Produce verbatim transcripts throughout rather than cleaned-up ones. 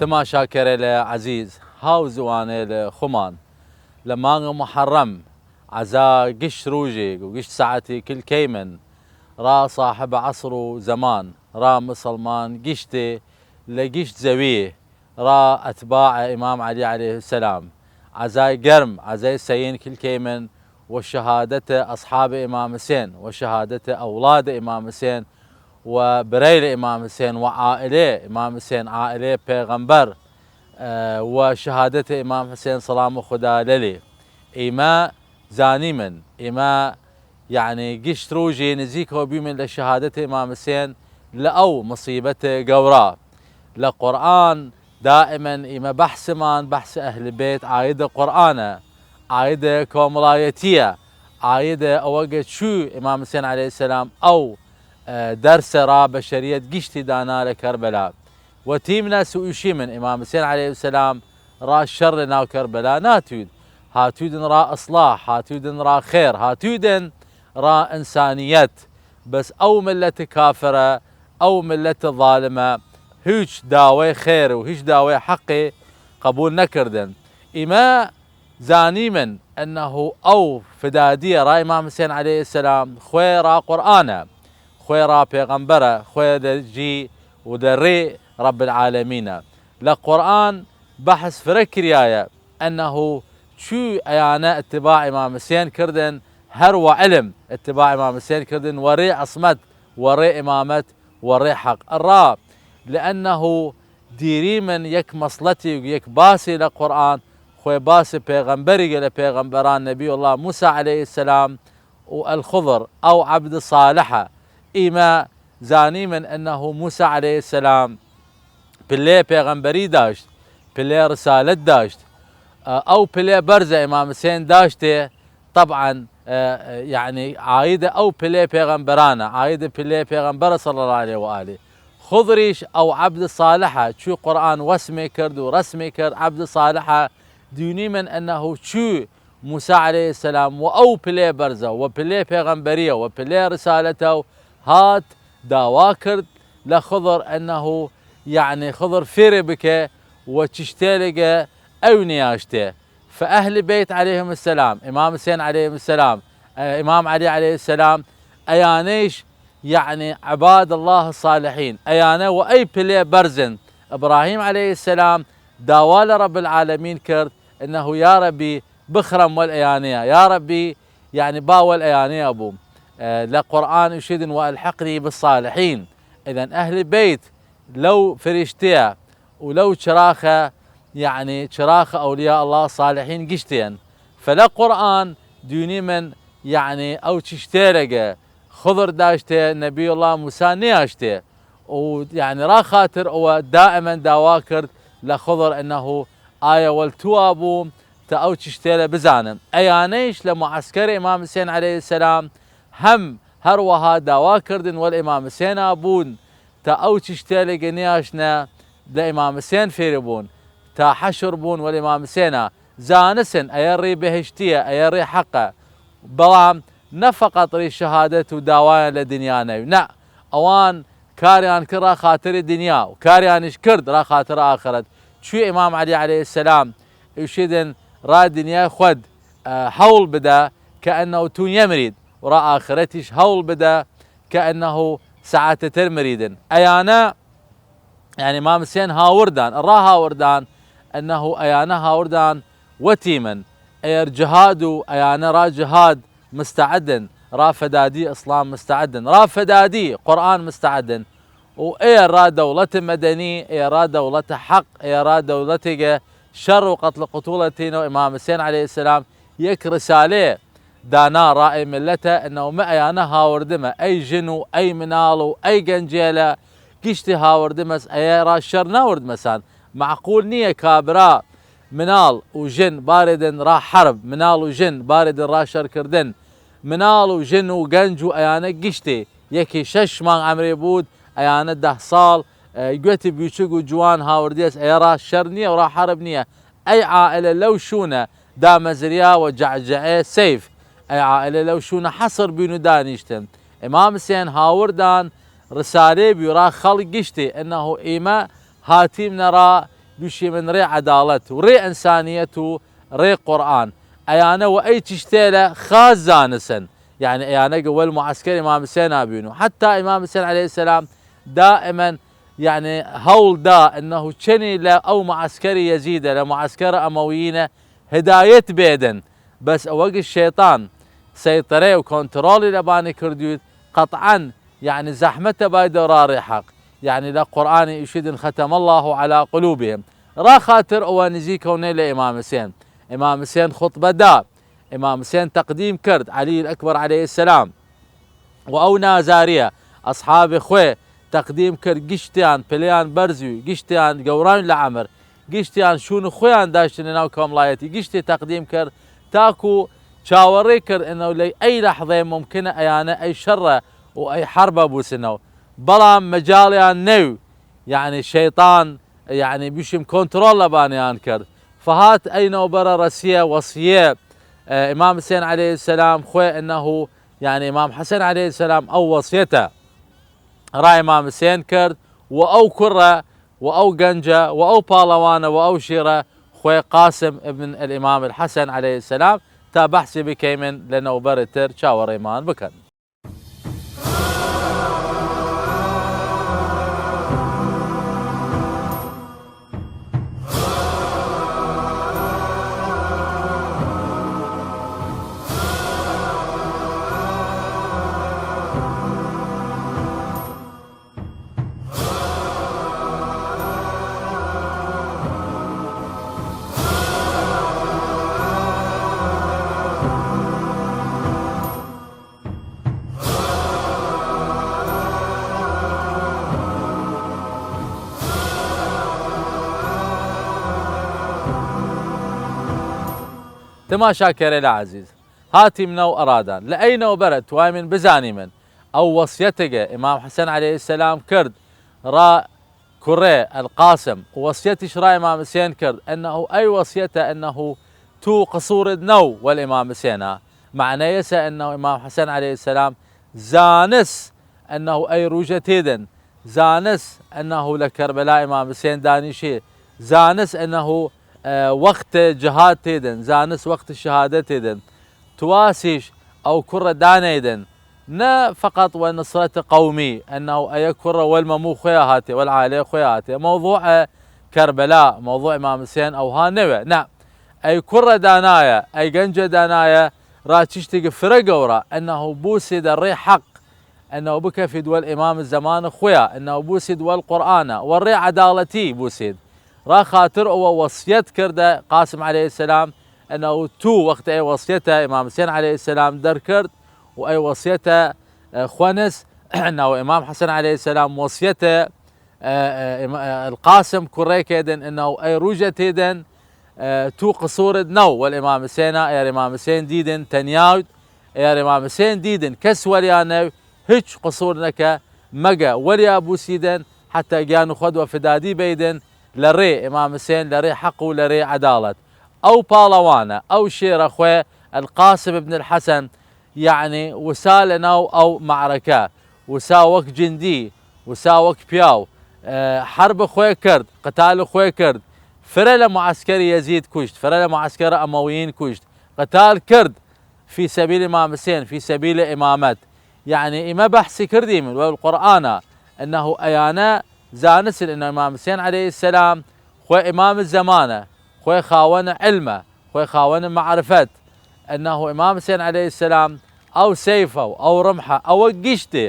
تماشاکەرەێلە عەزیز، هاو زوانەێلە خوەمان، لە مانگ محەڕەم، عەزا گشت رووژیگ و گشت ساعەتیگ کل کەیمن، را صاحب عەسر و زەمان، را مسەڵمان گشتێ لە گشت زەویێ، را ئەتباع ئیمام عەلی عەلەیهسەلام، عەزای گەرم، عەزای سەین کل کەیمن، و شەهادەت ئەسحاب ئیمام حسێن، و شەهادەت ئەولاد ئیمام حسێن، و برەیل ئیمام حسێن، و عائلەێ ئیمام حسێن، عائلەێ پێغەمبەر، ئە، و شەهادەت ئیمام حسێن سەڵام خودا لەێ. ئیمە زانیمن، ئیمە یەعنی گشت رووژێ نزیکەو بیمن لە شەهادەت ئیمام حسێن لە ئەو مصیبەت گەورا. لە قورئان دائمەن ئیمە بەحسمان بەحس ئەهل بەیت عایدە قورئانە، عایدە کۆمەڵایەتیە، عایدە ئەوەگە چوو ئیمام حسێن عەلەیهسەلام ئەو، ئە، دەرسە را بەشەریەت گشتی دانا لە کەربەلا. و تیمنە سوئیشیمن ئیمام حسێن عەلەیهسەلام را شەڕ لە ناو کەربەلا ناتوید، هاتویدن را ئەسڵاح، هاتویدن را خێر، هاتویدن را ئنسانیەت. بەس ئەو ملەت کافرە، ئەو ملەت ظالمە، هیچ داوای خێر و هیچ داوای حەقێ قەبول نەکردن. ئیمە زانیمن ئەنه ئەو فدادیە را ئیمام حسێن عەلەیهسەلام خوەێ را قورئانە، خوەێ را پێغەمبەرە، خوەێ لە جی و لە رێ رب العالمینە. لە قورئان بەحس فرە کریایە ئەنه چوو ئەیانە ئتباع ئیمام حسێن کردن، هەر وە علم ئتباع ئیمام حسێن کردن، وە رێ عصمەت، وە رێ ئیمامەت، وە رێ حەق. ئڕا لەئەنه دیریمن یەک مەسڵەتیگ، یەک باسێ لە قورئان، خوەێ باس پێغەمبەریگە لە پێغەمبەران، نەبی اللە موسی عەلەیهسەلام و الخضر، ئەو عەبد صالحە. ئیمە زانیمن ئەنه موسی عەلەیهسەلام پلێ پێغەمبەری داشت، پلێ رسالەت داشت. ئە، ئەو پلێ بەرزە ئیمام حسێن داشتێ، طبعاً، ئە، ئە، یەعنی عایدە ئەو پلێ پێغەمبەرانە، عایدە پلێ پێغەمبەرە صلی اللە علیە و آله. خضریش ئەو عەبد صالحە، چوو قورئان وەسمێ کرد و رەسمێ کرد، عەبد صالحە. دیونیمن ئەنه چوو موسی عەلەیهسەلام وە ئەو پلێ بەرزە، وە پلێ پێغەمبەریە، وە پلێ رسالەتە و هات داوا کرد لە خضر ئەنه، یەعنی خضر فێرێ بکە و چشتێلێگە ئەو نیاشتێ. فە ئەهل بەیت عەلەیهمسەلام، ئیمام حسێن عەلەیهمسەلام، ئە، ئیمام عەلی عەلەیهسەلام، ئەیانەیش یەعنی عباد اللە صالحین، ئەیانە وە ئەی پلێ بەرزن. ئبراهیم عەلەیهسەلام داوا لە رب العالمین کرد، ئەنه یا ربی بخرەم وەل ئەیانەیە، یا ربی، یەعنی با وەل ئەیانەیە بووم. ئە، لە قورئان ئشیدن وە الحقنی بالصالحین. ئیدن ئەهل بەیت لەو فریشتەیە و لەو چراخە، یەعنی چراخ ئەولیا اللە صالحین گشتێن. فە لە قورئان دونیمن، یەعنی ئەو چشتێلێگە خضر داشتێ، نەبی اللە موسی نیاشتێ. و یەعنی را خاتر ئەوە دائمەن داوا کرد لە خضر ئەنه ئایا وەل توا بووم تا ئەو چشتێلە بزانم. ئەیانەیش لە معەسکەر ئیمام حسێن عەلەیهسەلام هەم هەر وەها داوا کردن وەل ئیمام حسێنا بوون تا ئەو چشتێلێگە نیاشنە لە ئیمام حسێن فێرێ بوون تا حەشر بوون وەل ئیمام حسێنا. زانسن ئەیە رێ بەهشتیە، ئەیە رێ حەقە. بەڵام نە فەقەت رێ شەهادەت و داوایان لە دنیا نەوی. نە، ئەوان کاریان کرد را خاتر دنیا و کاریانیش کرد را خاتر ئاخرەت. چوی ئیمام عەلی عەلەیهسەلام ئشیدن را دنیای خوەد، ئە، هەوڵ بدە کە ئەنه تو نیەمرید و را ئاخرەتیش هەوڵ بدە کە ئەنه ساعەتەتر مریدن. ئەیانە یەعنی ئیمام حسێن هاوردان، ئڕا هاوردان، ئەنه ئەیانە هاوردان وەتیمن، ئەیەر جهاد و ئەیانە را جهاد مستعدن، را فدادی ئسڵام مستعدن، را فدادی قورئان مستعدن، و ئەیەر را دەوڵەت مەدەنی، ئەیەر را دەوڵەت حەق، ئەیەر را دەوڵەتێگە شەڕ و قەتڵ قتوڵە تینەو ئیمام حسێن عەلەیهسەلام یەک رسالەێ دانا را ئەی ملەتە، ئەنەو مە ئەیانە هاوردمە، ئەی ژن و ئەی مناڵ و ئەی گەنجێلە گشتی هاوردمەس، ئەیە را شەر ناوردمەسان. معقول نییە کابرا مناڵ و ژن بارێدن را حەرب، مناڵ و ژن بارێدن را شەرکردن، مناڵ و ژن و گەنج و ئەیانە گشتی یەکی شەش مانگ عەمرێ بوود، ئەیانە دە ساڵ، ئە، گوێتی بیچگ و جوان هاوردیەس، ئەیە را شەر نییە و را حەرب نییە. ئەی عائلە لەو شوونە دامەزریا وە جەعجەعێ سەیف، ئەی عائلە لەو شوونە حەسر بین و دانیشتن. ئیمام حسێن هاوردان رسالەێ بی را خەڵک گشتی، ئەنەهو ئیمە هاتیمنە را بشیمن رێ عەداڵەت و رێ ئنسانیەت و رێ قورئان. ئەیانە وە ئەی چشتێلە خاس زانسن. یەعنی ئەیانە گە وەل موعەسکەر ئیمام حسێنا بوین و حەتا ئیمام حسێن عەلەیهسەلام دائمەن، یەعنی، هەوڵ دا ئنەهو چەنی لە ئەو موعەسکەر یەزیدە، لە موعەسکەر ئەمەویینە هدایەت بێدن. بەس ئەوەگە شەیتان سەیتەرەێ و کۆنتڕۆڵی لەبانی کردوید، قەتعەن، یەعنی، زەحمەتە بای دەوراڕێ حەق. یەعنی، لە قورئانی ئیشیدن ختم الله علی قلوبهم. را خاتر ئەوە نزیکەونەێ لە ئیمام حسێن. ئیمام حسێن خوتبە دا، ئیمام حسێن تەقدیم کرد عەلی ئەکبەر عەلەیهسەلام و ئەو نازاریە ئەسحاب خوەێ تەقدیم کرد، گشتیان پلیان بەرزوی، گشتیان گەوراوین لە عەمر، گشتیان شوون خوەیان داشتنە ناو کامڵایەتی، گشتی تەقدیم کرد، تاکو چاوەڕێ کرد ئنەو لەی ئەی لەحظەێ مومکنە ئەیانە ئەی شەڕە و ئەی حەربە بوسنەو. بەڵام مەجاڵیان نەو، یەعنی، شەیتان، یەعنی، بشیم کۆنتڕۆڵ لەبانیان کرد. فهات ئەی نەوبەرە رەسیە وەسیە، ئە، ئیمام حسێن عەلەیهسەلام خوەێ ئنەهو، یەعنی، ئیمام حەسەن عەلەیهسەلام ئەو وەسیەتە را ئیمام حسێن کرد و ئەو کوڕە و ئەو گەنجە و ئەو پاڵەوانە و ئەو شیڕە خوەێ قاسم ابن الامام الحسن عەلەیهسەلام، تا بەحسی بکەیمن لە نەوبەرتر چاوەڕێمان بکەن. تماشاکەرەێلە عەزیز، هاتیمنەو ئەڕادان. لە ئەی نەوبەرە توایمن بزانیمن ئەو وەسیەتەگە ئیمام حەسەن عەلەیهسەلام کرد را کوڕێ القاسم، وەسیەتیش را ئیمام حسێن کرد، ئەنەهو ئەی وەسیەتە ئەنەهو تو قسوورد نەو وەل ئیمام حسێنا. مەعنەیەسە ئەنەهو ئیمام حەسەن عەلەیهسەلام زانس ئەنەهو ئەی رووژە تێدن، زانس ئەنەهو لە کەربەلا ئیمام حسێن دانیشێ، زانس ئەنەهو، ئە، وەخت جهاد تێدن، زانس وەخت شهادە تێدن. تواسیش ئەو کوڕە دانەیدن، نە فقط وە نصرەت قومی، ئەنەو ئەیە کوڕە وەل مەموو خوەێ هاتێ، وەل عائلەێ خوەێ هاتێ. مەوضوع کەربەلا، مەوضوع ئیمام حسێن ئەوها نەوێ، نە. ئەی کوڕە دانایە، ئەی گەنجە دانایە، را چشتێگ فرە گەورا، ئەنەو بوسێدە رێ حەق، ئەنەو بکەفید وەل ئیمام زەمان خوەێ، ئەنەو بوسێد وەل قورئانا، وە رێ عەداڵەتی بوسێد. را خاتر ئەوە وەسیەت کردە قاسم عەلەیهسەلام، ئەنەو تو وەخت ئەی وەسیەتە ئیمام حسێن عەلەیهسەلام دەرکرد و ئەی وەسیەتە، ئە، خوەنس، ئەنەو ئیمام حەسەن عەلەیهسەلام وەسیەتە، ئە، ئە، ئیما-، ئە، القاسم کوڕێ کێدن، ئەنەو ئەی رووژە تێدن، ئە، تو قسوورد نەو وەل ئیمام حسێنا، ئەیار ئیمام حسێن دیدن تەنیاود، ئەیار ئیمام حسێن دیدن کەس وەلیا نەو، هچ قسوور نەکە، مەگە وەلیا بوسیدن، حەتا گیان خوەد وە فدادی بەیدن، لە رێ ئیمام حسێن، لە رێ حەق و لە رێ عەداڵەت. ئەو پاڵەوانە، ئەو شێرە خوەێ، القاسم ابن الحسن، یەعنی، وسا لە ناو ئەو مەعرەکە، وسا وەک جندی، وسا وەک پیاو، ئە، حەرب خوەێ کرد، قتال خوەێ کرد، فرە لە معسکەر یەزید کوشت، فرە لە معسکەر ئەمەویین کوشت، قتال کرد فی سەبیل ئیمام حسێن، فی سەبیل ئیمامەت. یەعنی، ئیمە بەحسی کردیمن وەل قورئانا، ئەنەهو ئەیانە زانسن ئەنە ئیمام حسێن عەلەیهسەلام خوەێ ئیمام زەمانە، خوەێ خاوەن علمە، خوەێ خاوەن معرفەت، ئەنەهو ئیمام حسێن عەلەیهسەلام ئەو سەیفە و ئەو رمحە، ئەوە گشتێ،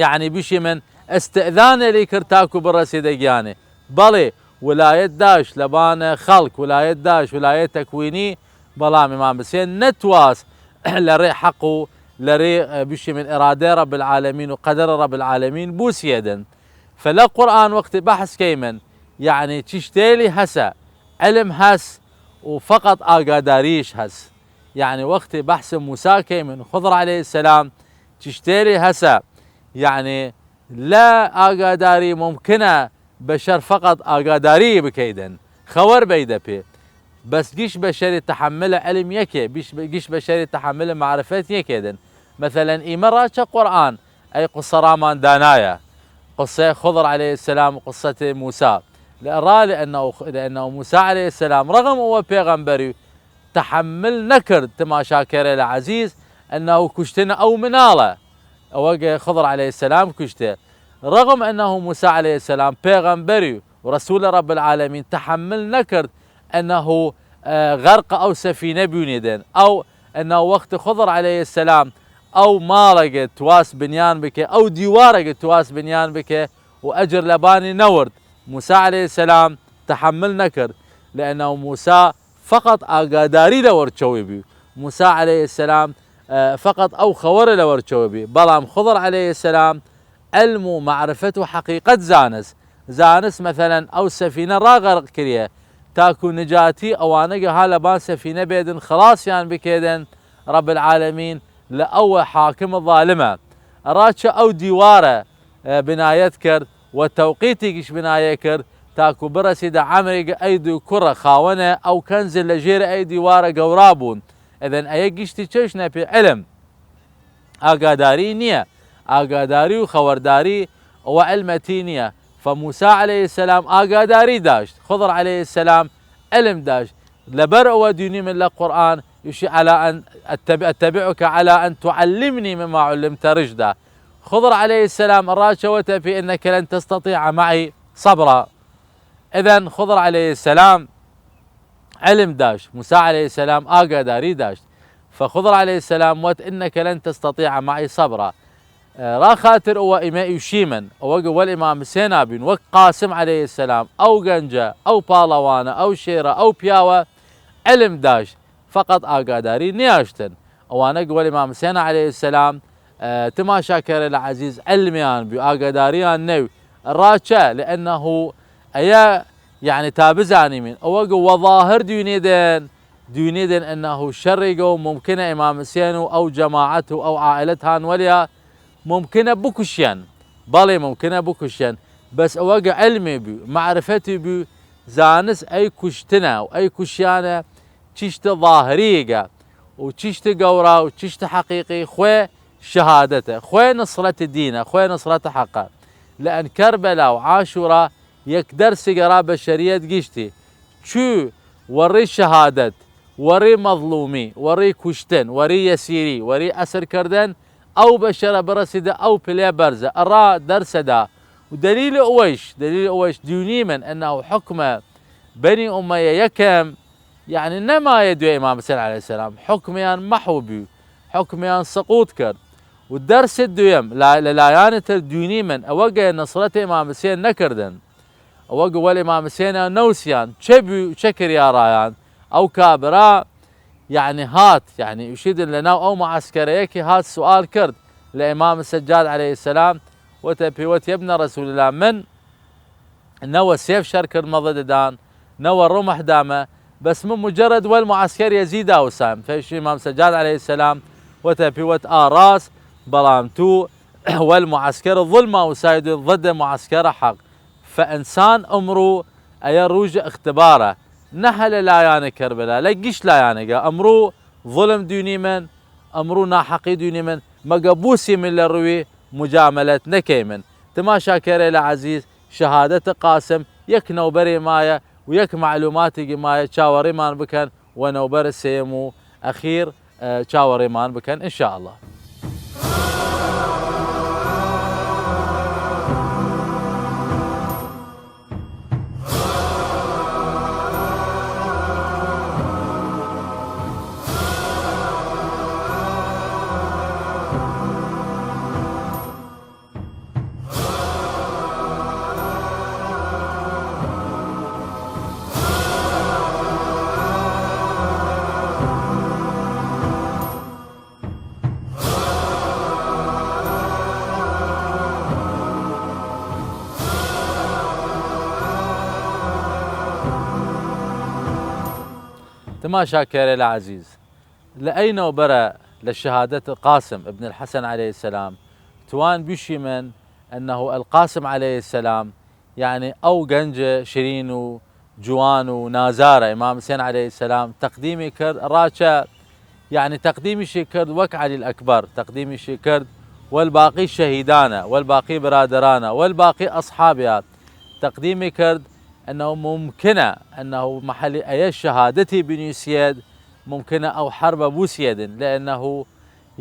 یەعنی، بشیمن ئستئذانێ لەی کرد تاکو بڕەسێدە گیانێ. بەڵێ، ولایەت داشت لەبان خەڵک، ولایەت داشت، ولایەت تەکوینی، بەڵام ئیمام حسێن نەتواس لە رێ حەق و لە رێ، ئە، بشیمن ئرادەێ رب العالمین و قەدەر رب العالمین بوسیەێدن. فلە قورئان وەختی بەحس کەیمن، یەعنی، چشتێلی هەسە، علم هەس و فقط ئاگاداریش هەس. یەعنی، وەختی بەحس موسا کەیمن، خضر عەلەیهسەلام، چشتێلی هەسە، یەعنی، لە ئاگاداری مومکنە بەشەر فقط ئاگاداری بکەیدن، خەوەر بەیدە پێ. بەس گیش بەشەری تەحەمل علم یەکێ، بیش-، گیش بەشەری تەحەمل معرفەت یەکێدن. مەسەلەن ئیمە را چە قورئان ئەی قسە رامان دانایە، قسەێ خضر عەلەیهسەلام و قسەێ موسا. لە ئڕا لە ئەنەو، لە ئەنەو موسا عەلەیهسەلام، ڕەغم ئەوە پێغەمبەری، تەحەمل نەکرد، تماشاکەرەێلە عەزیز، ئەنەو کوشتن ئەو مناڵە، ئەوەگە خضر عەلەیهسەلام کوشتێ. ڕەغم ئەنەو موسا عەلەیهسەلام پێغەمبەری و ڕەسوولە ڕەب العالەمین، تەحەمل نەکرد ئەنەو، ئە، غەرق ئەو سەفینە بوینێدن، ئەو ئەنەو وەخت خضر عەلەیهسەلام ئەو ماڵەگە تواس بنیان بکێ، ئەو دیوارەگە تواس بنیان بکێ و ئەجر لەبانی نەورد. موسا عەلەیهسەلام تەحەمل نەکرد، لە ئەنەو موسا فقط ئاگاداری لەوەر چەوی بی. موسا عەلەیهسەلام، ئە، فقط ئەو خەوەرە لەوەر چەوی بی. بەڵام خضر عەلەیهسەلام عەلم و مەعرفەت و حەقیقەت زانست. زانست مەسەلەن ئەو سەفینە ڕا غەرق کریە، تاکو نجاتی ئەوانەگە ها لەبان سەفینە بێدن، خڵاسیان بکێدن، ڕەب العالەمین لە ئەوە حاکم ظالمە. ئەڕا چە ئەو دیوارە، ئە، بنایەت کرد و تەوقیتیگیش بنایە کرد، تاکو بڕەسیدە عەمرێگە ئەی دو کوڕە خاوەنە ئەو کەنز لە ژێر ئەی دیوارە گەورا بوون. ئەدەن ئەیە گشتی چەشنە پێ عەلم. ئاگاداری نییە، ئاگاداری و خەوەرداری ئەوە عەلمەتی نییە. فموسا عەلەیهسەلام ئاگاداری داشت، خضر عەلەیهسەلام عەلم داشت. لەبەر ئەوە دینی من لە قورئان، یشی على أن أتبع، أتبعك على أن تعلمني مما علمت رشدا. خضر عەلەیهسەلام ڕاچەوەتە پێ، إنك لن تستطيع معي صبرا. ئەدەن خضر عەلەیهسەلام عەلم داشت، موسا عەلەیهسەلام ئاگاداری داشت. فخضر عەلەیهسەلام وەت، إنك لن تستطيع معي صبرا. ئە، ڕا خاتر ئەوە ئیمە ئیوشیمن، ئەوەگە وەل ئیمام حسێنا بین، وەک قاسم عەلەیهسەلام، ئەو گەنجە، ئەو پاڵەوانە، ئەو شێرە، ئەو پیاوە عەلم داشت، فقط ئاگاداری نیاشتن. ئەوانەگە وەل ئیمام حسێنا عەلەیهسەلام، ئە، تماشاکەرەێلە عەزیز، عەلمیان بی، ئاگاداریان نەوی. ڕاچە، لأنه ئەیە، یەعنی تا بزانیمین، ئەوەگە وە ظاهر دوینێدن، دوینێدن ئەنەو شەڕێگە و ممکنە ئیمام حسێن و ئەو جەماعەت و ئەو عائلەت هان وەلیا ممکنە بکوشیەن. بەڵێ، ممکنە بکوشیەن. بەس ئەوەگە عەلمێ بی، مەعرفەتی بی، زانست ئەی کوشتنە و ئەی کوشیانە چشتە ظاهریگە و چشتە گەورا و چشتە حەقیقی خوێ شەهادەتە، خوێ نصرەت دینە، خوێ نصرەت حەقە. لەئەن کەربەلا و عاشورا یەک دەرسیگە ڕا بەشەریەت گشتی، چوو وەڕی شەهادەت، وەڕی مەظلومی، وەڕی کوشتن، وەڕی یەسیری، وەڕی ئەسر کردن، ئەو بەشەرە بڕەسیدە ئەو پلێ بەرزە. ئەڕا دەرسەدا و دەلیل ئەوەیش، دەلیل ئەوەیش دینی من ئەنەو حکمە بەنی ئومەیە یەکەم، یەعنی نەمایە دوێ ئیمام حسێن عەلەیهسەلام، حکمیان مەحو بی، حکمیان سقوط کرد. و دەرس دویم، لا-، لە لایەن تر دینی من، ئەوەگە نصرەت ئیمام حسێن نەکردن. ئەوەگە وەل ئیمام حسێن نەوسیان، چە بی و چە کریا ڕایان، ئەو کابرا، یەعنی هات، یەعنی ئوشیدن لەناو ئەو معسکەرەیە کی هات سوئال کرد لە ئیمام سەجاد عەلەیهسەلام، وەتە پێ وەت، یەبنە ڕەسول اللە، من نەوە سێف شەر کردمە ضددان، نەوە ڕمح دامە، بەس من مجرد وەل معسکەر یەزید ئاوسام. فیش ئیمام سەجاد عەلەیهسەلام وەتە پێ وەت، ئا ڕاس، بەڵام تو وەل معسکەر ظلم ئاوساید ضد معسکەر حەق. فئنسان ئمڕوو ئەیە ڕووژ ئختبارە، نەهە لە لایەنە کەربەلا، لە گشت لایەنەگە ئمڕوو ظلم دینی من، ئمڕوو ناحەقی دینی من، مەگە بوسی من لە ڕوی مجاملەت نەکەیمن. تماشاکەرەێلە عەزیز، شەهادەت قاسم یەک نەوبەرێ مایە و یەک معلوماتێگی مایە، چاوەڕێمان بکەن وە نەوبەر سێم و ئەخیر، ئە، چاوەڕێمان بکەن ان شاء الله. تماشاکەرەێلە عەزیز، لە ئەی نەوبەرە لە شەهادەت قاسم ابن الحسن عەلەیهسەلام توان بشیمن ئەنەو القاسم عەلەیهسەلام، یەعنی ئەو گەنج شرین و جوان و نازارە ئیمام حسێن عەلەیهسەلام تەقدیمی کرد، ڕاچە، یەعنی تەقدیمیشی کرد وەک عەلی ئەکبەر، تەقدیمیشی کرد وەل باقی شەهیدانە، وەل باقی برادەرانە، وەل باقی ئەسحابیا تەقدیمی کرد، انه ممکنە، انه محلی ئەیە شەهادەتی بنویسیەێد، ممکنە ئەو حەربە بوسیەێدن، لأنه،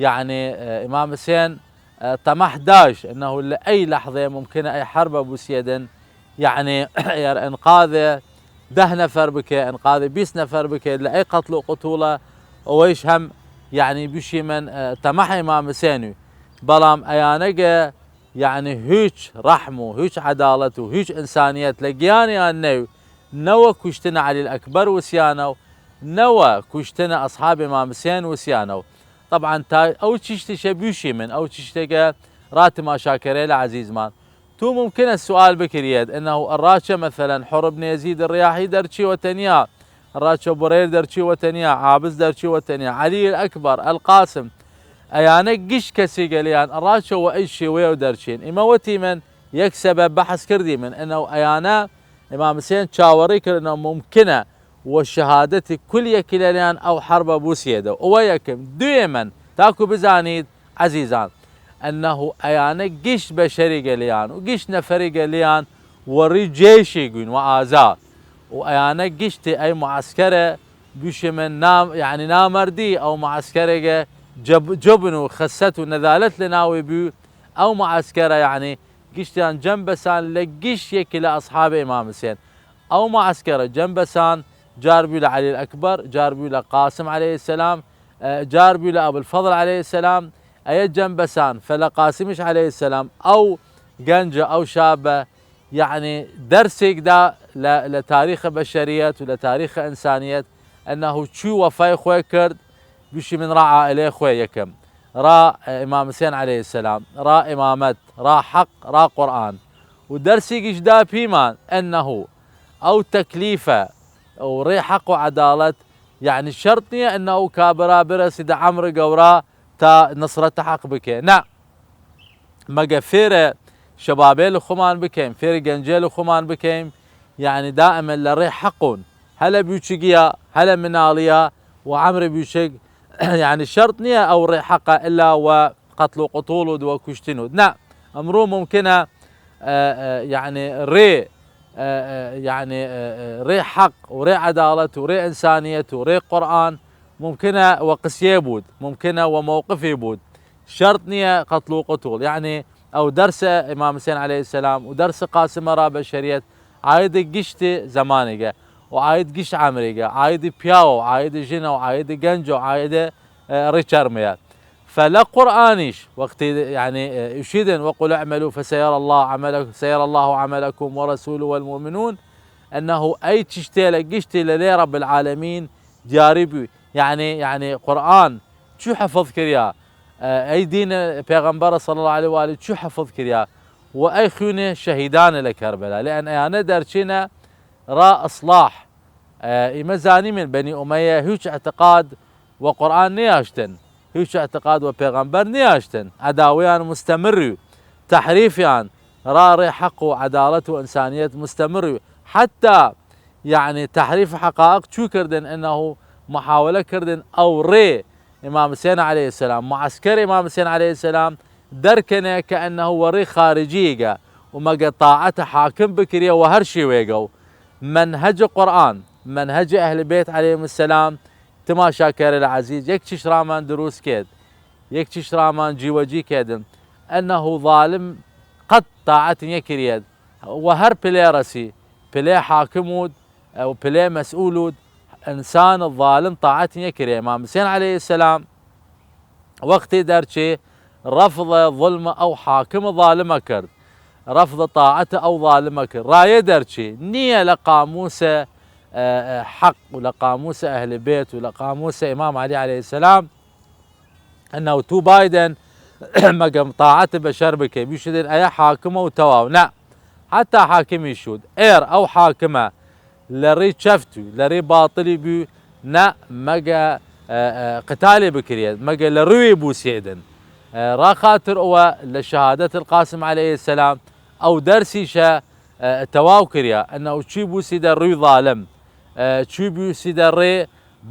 یەعنی، ئە، ئیمام حسێن، ئە، تەمەح داشت، انه لە ئەی لەحظەێ ممکنە ئەی حەربە بوسیەێدن، یەعنی، ئەر ئنقاذ دە نەفەر بکەێ، ئنقاذ بیست نەفەر بکەێ، لە ئەی قەتڵ و قوتوڵە، ئەوەیش هەم، یەعنی، بشیمن، ئە، تەمەح ئیمام حسێن وی. بەڵام ئەیانەگە، یەعنی، هویچ رەحم و هویچ عەداڵەت و هویچ ئنسانیەت لە گیانیان نەو، نەوە کوشتنە عەلی ئەکبەر وسیانەو، نەوە کوشتنە ئەسحاب ئیمام حسێن وسیانەو. طبعاً تا ئەو چشتیشە بوشیمن، ئەو چشتێگە را تماشاکەرەێلە عەزیزمان. تو ممکنە سوال بکریەێد، انه ئەڕاچە، مەسەلەن، حر بن یەزید ڕیاحی دەرچی وە تەنیا، ئەڕاچە بوڕەیر دەرچی وە تەنیا، عابس دەرچی وە تەنیا، عەلی ئەکبەر، ئەلقاسم، ئەیانە گشت کەسیگە لێیان ئەڕاچە وە ئەی شێوەیەو دەرچین. ئیمە وەتیمن، یەک سەبەب بەحس کردیمن، انه ئەیانە ئیمام حسێن چاوەڕی کردنە، ممکنە وە شەهادەتی کل یەکی لەلیان ئەو حەربە بوسیەێدەو. ئەوە یەکم. دویمەن، تاکو بزانید، عەزیزان، انه ئەیانە گشت بەشەریگە لێیان و گشت نەفەریگە لێیان وەڕی جێشی گوین وە ئازا. و ئەیانە گشتی ئەی معسکەرە، گوشی من نام، یەعنی، نامەردی ئەو معسکەرێگە جب-، جبن و خەسەت و نەدالەت لە ناوی بوی. ئەو معسکەرە، یەعنی، گشتیان جەم بەسان لە گشت یەکی لە ئەسحاب ئیمام حسێن. ئەو معسکەرە جەم بەسان، جار بوی لە عەلی ئەکبەر، جار بوی لە قاسم عەلەیهی سەلام، ئە، جار بوی لە ئەبولفەضل عەلەیهی سەلام، ئەیە جەم بەسان، فەلە قاسمیش عەلەیهی سەلام، ئەو گەنجە، ئەو شابە، یەعنی، دەرسێگ دا لە، لە تاریخ بەشەریەت و لە تاریخ ئنسانیەت، انه چوی وەفای خوەی کرد، بشی من را عائلەی خوەی یەکم، را، ئە، ئیمام حسێن عەلەیهی سەلام، را ئیمامەت، را حەق، را قورئان. و دەرسیگیش دا پیمان، انه ئەو تەکلیفە و ڕێ حەق و عەداڵەت، یەعنی، شەرت نییە، انه کابرا برەسی دە عەمر گەورا تا نصرەت حەق بکەێ. نە. مەگە فێرە شەبابەێل خوەمان بکەیم، فێرە گەنجەێل خوەمان بکەیم، یەعنی، دائمەن لە ڕێ حەقون، هەلە بوچگیە، هەلە مناڵیە، و عەمر بوچگ، یەعنی، شەرت نییە ئەو ڕێ حەقە ئللا وە قەتڵ و قوتوڵ و دووە کوشتن و. نە، ئمڕوو ممکنە، ئە، ئە، یەعنی، ڕێ، ئە، ئە، یەعنی، ئە، ئە، ڕێ حەق و ڕێ عەداڵەت و ڕێ ئنسانیەت و ڕێ قورئان ممکنە وە قسیە بود، ممکنە وە مەوقفی بود. شەرت نییە قەتڵ و قوتوڵ. یەعنی، ئەو دەرسە ئیمام حسێن عەلەیهی سەلام و دەرس قاسمە را بەشەریەت عاید گشت زەمانێگە و عاید گشت عەمرێگە، عاید پیاوە و عاید ژنە و عاید گەنج و عاید، ئە، ڕیچەرمەیە. فەلە قورئانیش وەختی، یەعنی، ئە، ئوشیدن: «وقل اعملوا فسيرى الله عملكم، سيرى الله عملكم ورسوله والمؤمنون»، انه ئەی چشتێلە گشتی لە لێ رب العالمین دیاری بوی. یەعنی، یەعنی قورئان چوی حفظ کریا، ئە، ئەی دین پێغەمبەرە صلی الله علیه و آله چوی حفظ کریا، و ئەی خوینێ شەهیدانە لە کەربەلا، لەئن ئەیانە دەرچینە را ئصلاح. ئە، ئیمە زانیمن بەنی ئومەیە هویچ اعتقاد وە قورئان نیاشتن، هویچ اعتقاد وە پێغەمبەر نیاشتن، عەداوەیان مستمر و تحریفیان را ڕێ حەق و عەداڵەت و ئنسانیەت مستمر و حتی، یەعنی، تحریف حقائق چوی کردن، انه محاولە کردن ئەو ڕێ ئیمام حسێن عەلەیهی سەلام، معسکەر ئیمام حسێن عەلەیهی سەلام دەرکەنێ کە انه وە ڕێ خارجیگە و مەگە طاعەت حاکم بکریە وە هەر شێوەیگە و منهج قورئان، منهج ئەهل بەیت عەلەیهم السلام تماشاکەرەێلە عەزیز، یەک چشت رامان دروس کەێد، یەک چشت رامان جیوەجی کەێدن، انه ظالم قەت طاعەت نیەکریەێد، وە هەر پلێ رەسی، پلێ حاکم وود، ئە، و پلێ مەسئول وود، ئنسان ظالم طاعەت نیەکریەێد. ئیمام حسێن عەلەیهی سەلام وەختی دەرچێ، رفض ظلم ئەو حاکم ظالمە کرد، رفض طاعەت ئەو ظالمە کرد، رایێ دەرچێ، نییە لە قاموس، ئە، ئە، حەق و لە قاموس ئەهل بەیت و لە قاموس ئیمام عەلی عەلەیهی سەلام، انه تو بایدن مەگەم طاعەت بەشەر بکەی، بویشتن ئەیە حاکمە و تەواو. نە، حتی حاکمیش وود، ئێر ئەو حاکمە لە ڕی چەفت و لە ڕی باطلی بوی، نە، مەگە، ئە، ئە، قتالی بکریەێد، مەگە لە ڕوی بوسیەێدن. ئە، را خاتر ئەوە لە شەهادەت القاسم عەلەیهی سەلام ئەو دەرسیشە، ئە، تەواو کریا، انه چوی بوسیدە ڕوی ظالم، ئە، چوی بوسیدە ڕێ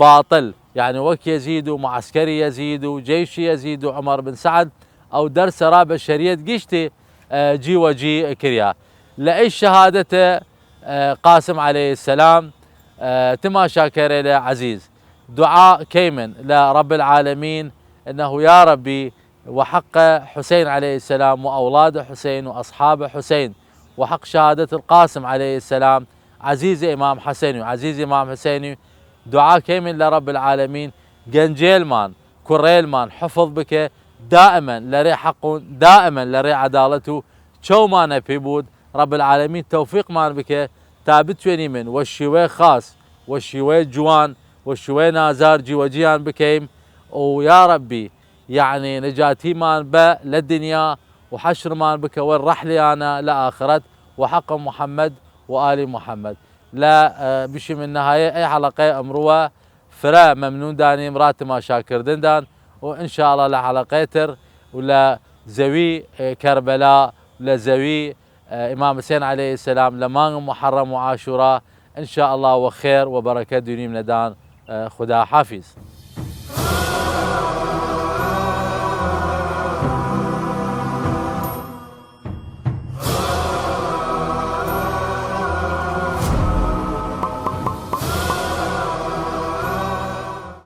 باطل، یەعنی، وەک یەزید و معسکەری یەزید و جەیشی یەزید و عومەر بن سەعد، ئەو دەرسە را بەشەریەت گشتی، ئە، جیوەجی کریا. لە ئەی شەهادەتە قاسم عليه السلام، تماشاکەرەێلە عەزیز، دوعا کەیمن لە رب العالمین، انه یا ربی، وحق حسين عليه السلام وأولاد حسين وأصحاب حسين، وحق شهادة القاسم عليه السلام، عەزیز ئیمام حەسەنی و عەزیز ئیمام حوسەینی، دوعا کەیمن لە رب العالمین، گەنجەێلمان، کوڕەێلمان حفظ بکە، دائما لەرێ حەق و دائما لەرێ عەداڵەت و چەومانە پی بود، رب العالمین تەوفیقمان بکە تا بتوێنیمن وە شیوەێ خاس، وە شیوەێ جوان، وە شیوەێ نازار جیوەجیان بکەیم و یا ربی، یەعنی نەجاتیمان بە لە دنیا و حەشرمان بکە وەر رەحلیانە لە ئاخرەت وە حەق محمد و ئالی محمد. لە، ئە، بشیمن نەهایەێ ئەی حەڵەقەێ ئمڕووە، فرە مەمنوون دانیم را تماشاکردندان و ان شاء الله لە حەڵەقەێ تر و لە زەوی، ئە، کەربەلا، لە زەوی، ئە، ئیمام حسێن عەلەیه سەلام، لە مانگ محەڕەم و عاشورا، ان شاء الله وە خێر و بەڕەکەت دوینیمنەدان، ئە، خودا حافیز.